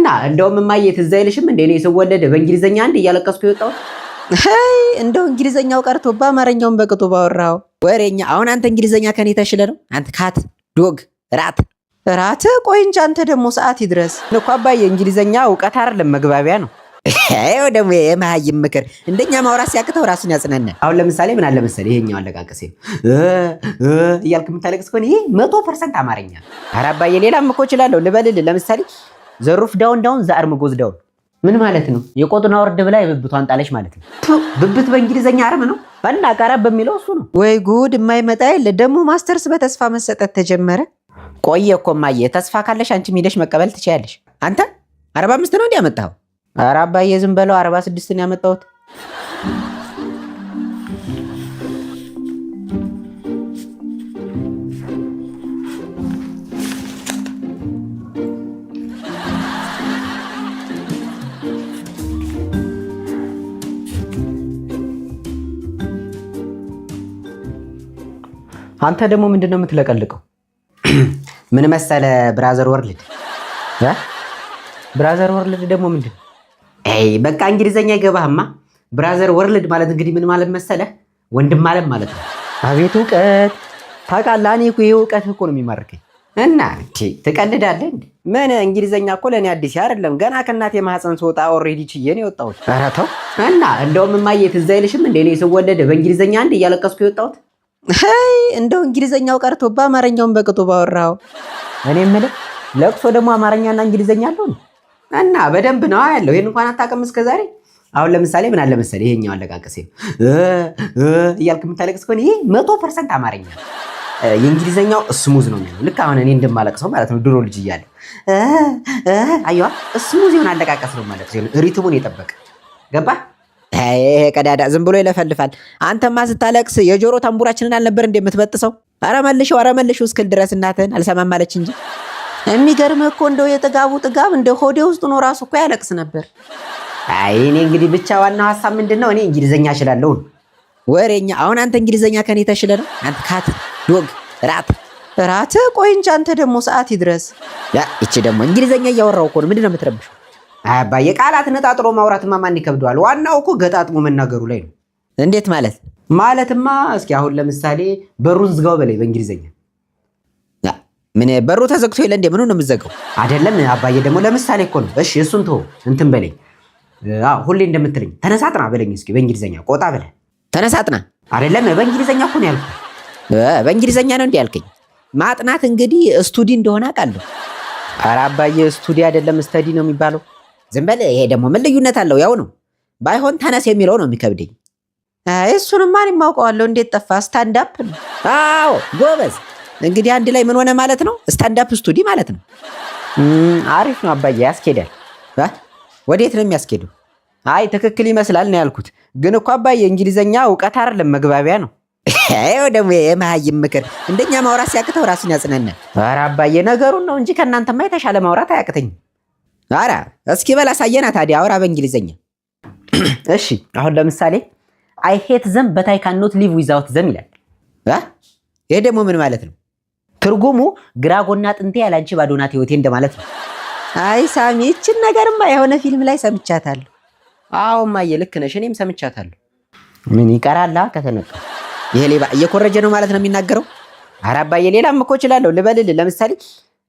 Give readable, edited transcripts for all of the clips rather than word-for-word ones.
እና እንደውም እማዬ ትዝ አይልሽም እንደ እኔ ስወለድ በእንግሊዘኛ አንድ እያለቀስኩ የወጣሁት? አይ፣ እንደው እንግሊዘኛው ቀርቶ በአማርኛውን በቅጡ ባወራው። ወሬኛ። አሁን አንተ እንግሊዘኛ ከኔ ተሽለ ነው? አንተ cat፣ dog፣ rat፣ rat። ቆይ እንጂ አንተ ደግሞ ሰዓት ይድረስ እኮ አባዬ፣ እንግሊዘኛ እውቀት አይደለም መግባቢያ ነው። ይኸው ደግሞ የመሀይም ምክር፣ እንደኛ ማውራት ሲያቅተው ራሱን ያጽናናል። አሁን ለምሳሌ ምን አለ መሰለህ፣ ይሄኛው አለቃቀሴ እያልክ የምታለቅስ ከሆነ ይሄ 100% አማርኛ። ኧረ አባዬ፣ ሌላም እኮ እችላለሁ ልበልልህ። ለምሳሌ the roof down down the arm goes down ምን ማለት ነው? የቆጡን አወርድ ብላ የብብቷን ጣለች ማለት ነው። ብብት በእንግሊዘኛ arm ነው እና ቀረብ በሚለው እሱ ነው። ወይ ጉድ! የማይመጣ የለ። ደግሞ ማስተርስ በተስፋ መሰጠት ተጀመረ። ቆየ እኮ እማዬ፣ ተስፋ ካለሽ አንቺም ሄደሽ መቀበል ትችያለሽ። አንተ 45 ነው እንዲህ ያመጣኸው? ኧረ አባዬ፣ ዝም በለው፣ 46 ነው ያመጣሁት። አንተ ደግሞ ምንድን ነው የምትለቀልቀው? ምን መሰለ brother world፣ brother world ደግሞ ምንድን ነው? አይ በቃ እንግሊዘኛ አይገባህማ። Brother world ማለት እንግዲህ ምን ማለት መሰለህ? ወንድም አለም ማለት ነው። አቤት እውቀት! ታውቃለህ፣ እኔ እኮ ይሄ እውቀት እኮ ነው የሚማርከኝ። እና ትቀልዳለህ እንዴ? ምን እንግሊዘኛ እኮ ለእኔ አዲስ አይደለም። ገና ከእናቴ ማህፀን ስወጣ already ችዬ ነው የወጣሁት። ኧረ ተው። እና እንደውም እማዬ ትዝ አይልሽም እንደ እኔ ስወለድ በእንግሊዘኛ አንድ እያለቀስኩ የወጣሁት? አይ፣ እንደው እንግሊዘኛው ቀርቶ በአማርኛውን በቅጡ ባወራው። እኔ የምልህ፣ ለቅሶ ደግሞ አማርኛና እንግሊዘኛ አለው? እና በደንብ ነው ያለው። ይሄን እንኳን አታውቅም እስከ ዛሬ። አሁን ለምሳሌ ምን አለ መሰለህ፣ ይሄኛው አለቃቀሴ እያልክ የምታለቅስ ከሆነ ይሄ 100% አማርኛ። የእንግሊዘኛው smooth ነው የሚሆነው። ልክ አሁን እኔ እንደማለቅሰው ማለት ነው። ድሮ ልጅ እያለሁ አየዋ፣ smooth የሆነ አለቃቀስ ነው ማለት ነው። Rhythm ኡን የጠበቀ፣ ገባ? ይሄ ቀዳዳ ዝም ብሎ ይለፈልፋል። አንተማ ስታለቅስ የጆሮ ታምቡራችንን አልነበር እንደምትበጥሰው? ኧረ መልሽው፣ ኧረ መልሽው እስክል ድረስ እናትህን አልሰማም አለች እንጂ። የሚገርምህ እኮ እንደው የጥጋቡ ጥጋብ እንደ ሆዴ ውስጥ ኖ ራሱ እኮ ያለቅስ ነበር። አይ፣ እኔ እንግዲህ ብቻ ዋናው ሀሳብ ምንድን ነው? እኔ እንግሊዘኛ እችላለሁ። ወሬኛ። አሁን አንተ እንግሊዘኛ ከኔ ተሽለ ነው? አንተ cat፣ dog፣ rat፣ rat። ቆይ እንጂ አንተ ደግሞ ሰዓት ይድረስ። ያ እቺ ደግሞ እንግሊዘኛ እያወራሁ እኮ ነው። ምንድን ነው የምትረብሸው? አባዬ፣ ቃላት ነጣጥሎ ማውራትማ ማን ይከብደዋል? ዋናው እኮ ገጣጥሞ መናገሩ ላይ ነው። እንዴት ማለት? ማለትማ እስኪ አሁን ለምሳሌ በሩን ዝጋው በለኝ በእንግሊዘኛ። ምን፣ በሩ ተዘግቶ የለ እንዴ? ምኑ ነው የምዘጋው? አይደለም አባዬ፣ ደግሞ ለምሳሌ እኮ ነው። እሺ እሱን ተወው፣ እንትን በለኝ። አዎ፣ ሁሌ እንደምትለኝ ተነሳጥና በለኝ እስኪ በእንግሊዘኛ ቆጣ በለህ። ተነሳጥና። አይደለም፣ በእንግሊዘኛ እኮ ነው ያልኩህ። በእንግሊዘኛ ነው እንዴ ያልከኝ? ማጥናት እንግዲህ study እንደሆነ አውቃለሁ። ኧረ አባዬ፣ study አይደለም፣ study ነው የሚባለው። ዝም በል። ይሄ ደግሞ ምን ልዩነት አለው? ያው ነው። ባይሆን ተነስ የሚለው ነው የሚከብደኝ። አይ፣ እሱንማ እኔም አውቀዋለሁ። እንዴት ጠፋ? Stand up ነው። አዎ ጎበዝ። እንግዲህ አንድ ላይ ምን ሆነ ማለት ነው? Stand up study ማለት ነው። አሪፍ ነው አባዬ፣ ያስኬዳል። ወዴት ነው የሚያስኬደው? አይ፣ ትክክል ይመስላል ነው ያልኩት። ግን እኮ አባዬ፣ እንግሊዘኛ እውቀት አይደለም መግባቢያ ነው። ይኸው ደግሞ የመሀይም ምክር፣ እንደኛ ማውራት ሲያቅተው ራሱን ያጽናናል። ኧረ አባዬ፣ ነገሩን ነው እንጂ ከእናንተማ የተሻለ ማውራት አያቅተኝም። ኧረ እስኪ በል አሳየና ታዲያ፣ አውራ በእንግሊዘኛ። እሺ፣ አሁን ለምሳሌ አይ ሄት ዘም በት አይ ካን ኖት ሊቭ ዊዛውት ዘም ይላል። ይሄ ደግሞ ምን ማለት ነው? ትርጉሙ ግራ ጎና አጥንቴ ያላንቺ ባዶ ናት ህይወቴ እንደማለት ነው። አይ ሳሚ፣ ይችን ነገርማ የሆነ ፊልም ላይ ሰምቻታለሁ። አዎ እማዬ፣ ልክ ነሽ። እኔም ሰምቻታለሁ። ምን ይቀራላ ከተነቃ። ይሄ ሌባ እየኮረጀ ነው ማለት ነው የሚናገረው። ኧረ አባዬ፣ ሌላም እኮ እችላለሁ ልበልልህ። ለምሳሌ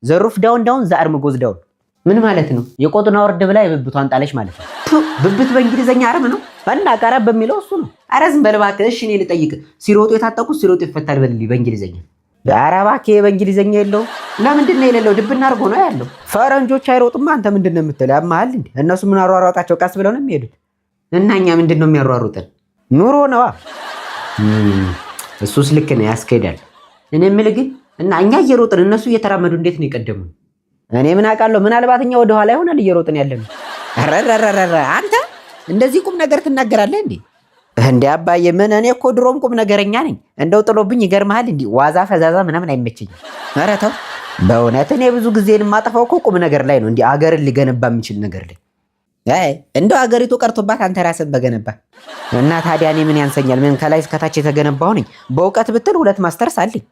the roof down down the arm goes down ምን ማለት ነው? የቆጡን አወርድ ብላ የብብቷን ጣለች ማለት ነው። ብብት በእንግሊዘኛ arm ነው እና ቀረብ በሚለው እሱ ነው። ኧረ ዝም በል እባክህ። እሺ እኔ ልጠይቅ። ሲሮጡ የታጠቁት ሲሮጡ ይፈታል በልልኝ በእንግሊዘኛ። ኧረ እባክህ፣ በእንግሊዘኛ የለውም። ለምንድን ነው የሌለው? ድብና አድርጎ ነው ያለው። ፈረንጆች አይሮጡማ። አንተ ምንድን ነው የምትለው? ያመሃል እንዴ? እነሱ ምን አሯሯጣቸው? ቀስ ብለው ነው የሚሄዱት። እና እኛ ምንድን ነው የሚያሯሩጠን? ኑሮ ነዋ። እሱስ ልክ ነው፣ ያስኬዳል። እኔ የምልህ ግን እና እኛ እየሮጥን እነሱ እየተራመዱ እንዴት ነው የቀደሙን? እኔ ምን አውቃለሁ? ምናልባት እኛ ወደኋላ ይሆናል እየሮጥን ያለነው። ረረረረ፣ አንተ እንደዚህ ቁም ነገር ትናገራለህ እንዴ? እንዴ አባዬ፣ ምን፣ እኔ እኮ ድሮም ቁም ነገረኛ ነኝ። እንደው ጥሎብኝ ይገርምሃል። እንዲህ ዋዛ ፈዛዛ ምናምን አይመቸኝም። ኧረ ተው። በእውነት እኔ ብዙ ጊዜን የማጠፋው እኮ ቁም ነገር ላይ ነው፣ እንዲህ አገርን ሊገነባ የሚችል ነገር ላይ። አይ፣ እንደው አገሪቱ ቀርቶባት አንተ ራስን በገነባ። እና ታዲያ እኔ ምን ያንሰኛል? ምን ከላይ እስከታች የተገነባው ነኝ። በእውቀት ብትል ሁለት ማስተርስ አለኝ።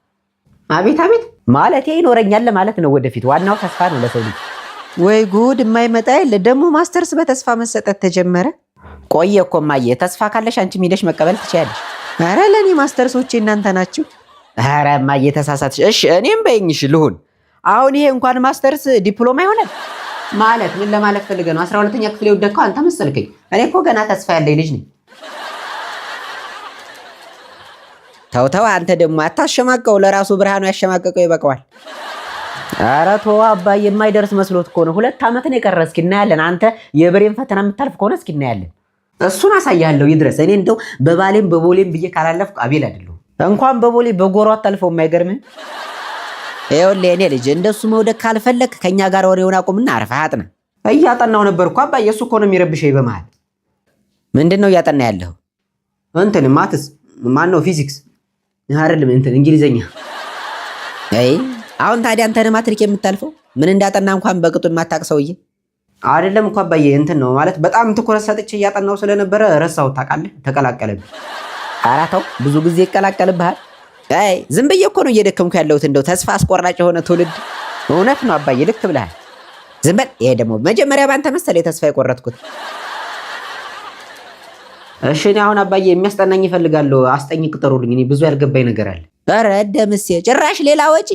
አቤት አቤት፣ ማለቴ ይኖረኛል ማለት ነው ወደፊት። ዋናው ተስፋ ነው ለሰው ልጅ። ወይ ጉድ! የማይመጣ የለ ደግሞ ማስተርስ በተስፋ መሰጠት ተጀመረ። ቆየ እኮ እማዬ፣ ተስፋ ካለሽ አንቺም ሄደሽ መቀበል ትችያለሽ። ኧረ ለእኔ ማስተርሶቼ እናንተ ናችሁ። ኧረ እማዬ ተሳሳትሽ። እሺ እኔም በይኝሽ ልሁን። አሁን ይሄ እንኳን ማስተርስ ዲፕሎማ ይሆናል ማለት ምን ለማለት ፈልገህ ነው? 12ኛ ክፍል የወደቅከው አንተ መሰልከኝ። እኔ እኮ ገና ተስፋ ያለኝ ልጅ ነኝ። ተው ተው፣ አንተ ደግሞ አታሸማቀው። ለራሱ ብርሃኑ ያሸማቀቀው ይበቃዋል። ኧረ ተው አባዬ፣ የማይደርስ መስሎት እኮ ነው። 2 ዓመት ነው የቀረ። እስኪ እናያለን። አንተ የብሬን ፈተና የምታልፍ ከሆነ እስኪ እናያለን። እሱን አሳያለሁ። ይድረስ። እኔ እንደው በባሌም በቦሌም ብዬ ካላለፍኩ አቤል አይደለሁም። እንኳን በቦሌ በጎሮ አታልፈው። የማይገርምህ? ይኸውልህ የኔ ልጅ እንደሱ መውደቅ ካልፈለክ ከኛ ጋር ወሬውን አቁምና አርፈህ አጥና። እያጠናሁ ነበር እኮ አባዬ። እሱ እኮ ነው የሚረብሸኝ በመሃል። ምንድን ነው እያጠና ያለኸው? እንትን maths፣ ማን ነው፣ ፊዚክስ አይደለም፣ እንትን እንግሊዘኛ። አይ አሁን ታዲያ አንተ ማትሪክ የምታልፈው ምን እንዳጠና እንኳን በቅጡ የማታውቅ ሰውዬ። አይደለም እኮ አባዬ፣ እንትን ነው ማለት በጣም ትኩረት ሰጥቼ እያጠናሁ ስለነበረ ረሳሁት። ታውቃለህ፣ ተቀላቀለብኝ። ኧረ ተው፣ ብዙ ጊዜ ይቀላቀልብሃል። አይ ዝም ብዬ እኮ ነው እየደከምኩ ያለሁት። እንደው ተስፋ አስቆራጭ የሆነ ትውልድ። እውነት ነው አባዬ፣ ልክ ብለሃል። ዝም በል። ይሄ ደግሞ መጀመሪያ ባንተ መሰለኝ ተስፋ የቆረጥኩት። እሺ እኔ አሁን አባዬ የሚያስጠናኝ እፈልጋለሁ። አስጠኝ ቅጠሩልኝ። እኔ ብዙ ያልገባኝ ነገር አለ። ኧረ ደምሴ ጭራሽ ሌላ ወጪ።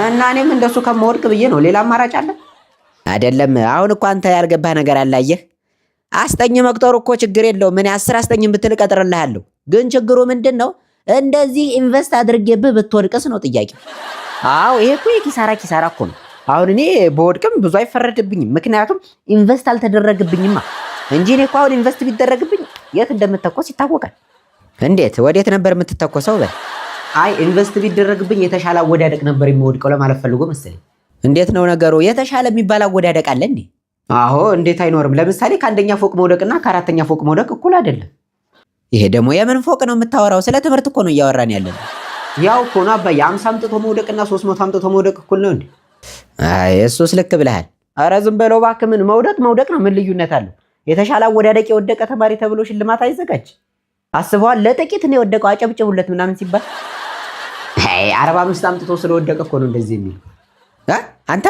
እና እኔም እንደሱ ከመወድቅ ብዬ ነው። ሌላ አማራጭ አለ? አይደለም አሁን እኮ አንተ ያልገባህ ነገር አለ። አየህ አስጠኝ መቅጠሩ እኮ ችግር የለውም። እኔ 10 አስጠኝ ብትል እቀጥርልሃለሁ። ግን ችግሩ ምንድን ነው? እንደዚህ invest አድርጌብህ ብትወድቅስ ነው ጥያቄው። አዎ ይሄ እኮ የኪሳራ ኪሳራ እኮ ነው። አሁን እኔ በወድቅም ብዙ አይፈረድብኝም፣ ምክንያቱም invest አልተደረገብኝማ እንጂ እኔ እኮ አሁን invest ቢደረግብኝ የት እንደምተኮስ ይታወቃል። እንዴት? ወዴት ነበር የምትተኮሰው? በል። አይ invest ቢደረግብኝ የተሻለ አወዳደቅ ነበር የሚወድቀው ለማለት ፈልጎ መሰለኝ። እንዴት ነው ነገሩ? የተሻለ የሚባል አወዳደቅ አለ እንዴ? አዎ እንዴት አይኖርም? ለምሳሌ ከአንደኛ ፎቅ መውደቅና ከአራተኛ ፎቅ መውደቅ እኩል አይደለም። ይሄ ደግሞ የምን ፎቅ ነው የምታወራው? ስለ ትምህርት እኮ ነው እያወራን ያለን። ያው እኮ ነው አባዬ፣ 50 አምጥቶ መውደቅና 300 አምጥቶ መውደቅ እኩል ነው እንዴ? አይ እሱስ ልክ ብለሃል። ኧረ ዝም በለው እባክህ። ምን መውደቅ መውደቅ ነው፣ ምን ልዩነት አለው? የተሻለ አወዳደቅ የወደቀ ተማሪ ተብሎ ሽልማት አይዘጋጅ? አስበዋል? ለጥቂት ነው የወደቀው አጨብጭቡለት ምናምን ሲባል፣ አይ 45 አምጥቶ ስለወደቀ እኮ ነው እንደዚህ የሚለው። አንተ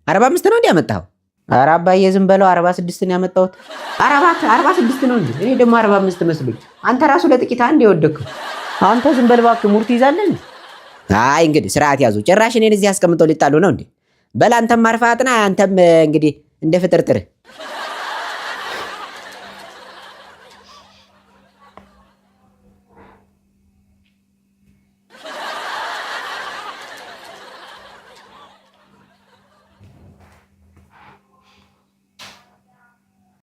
45 ነው እንዴ ያመጣኸው? ኧረ አባዬ ዝም በለው፣ 46 ነው ያመጣሁት። 46 ነው እንዴ? እኔ ደግሞ 45 መስሎኝ። አንተ ራሱ ለጥቂት አንድ የወደቅከው። አንተ ዝም በል እባክህ፣ ሙርት ይዛለን። አይ እንግዲህ ስርዓት ያዙ። ጭራሽ እኔን እዚህ አስቀምጠው ሊጣሉ ነው እንዴ? በል አንተም አርፈህ አጥና። አንተም እንግዲህ እንደ ፍጥርጥርህ።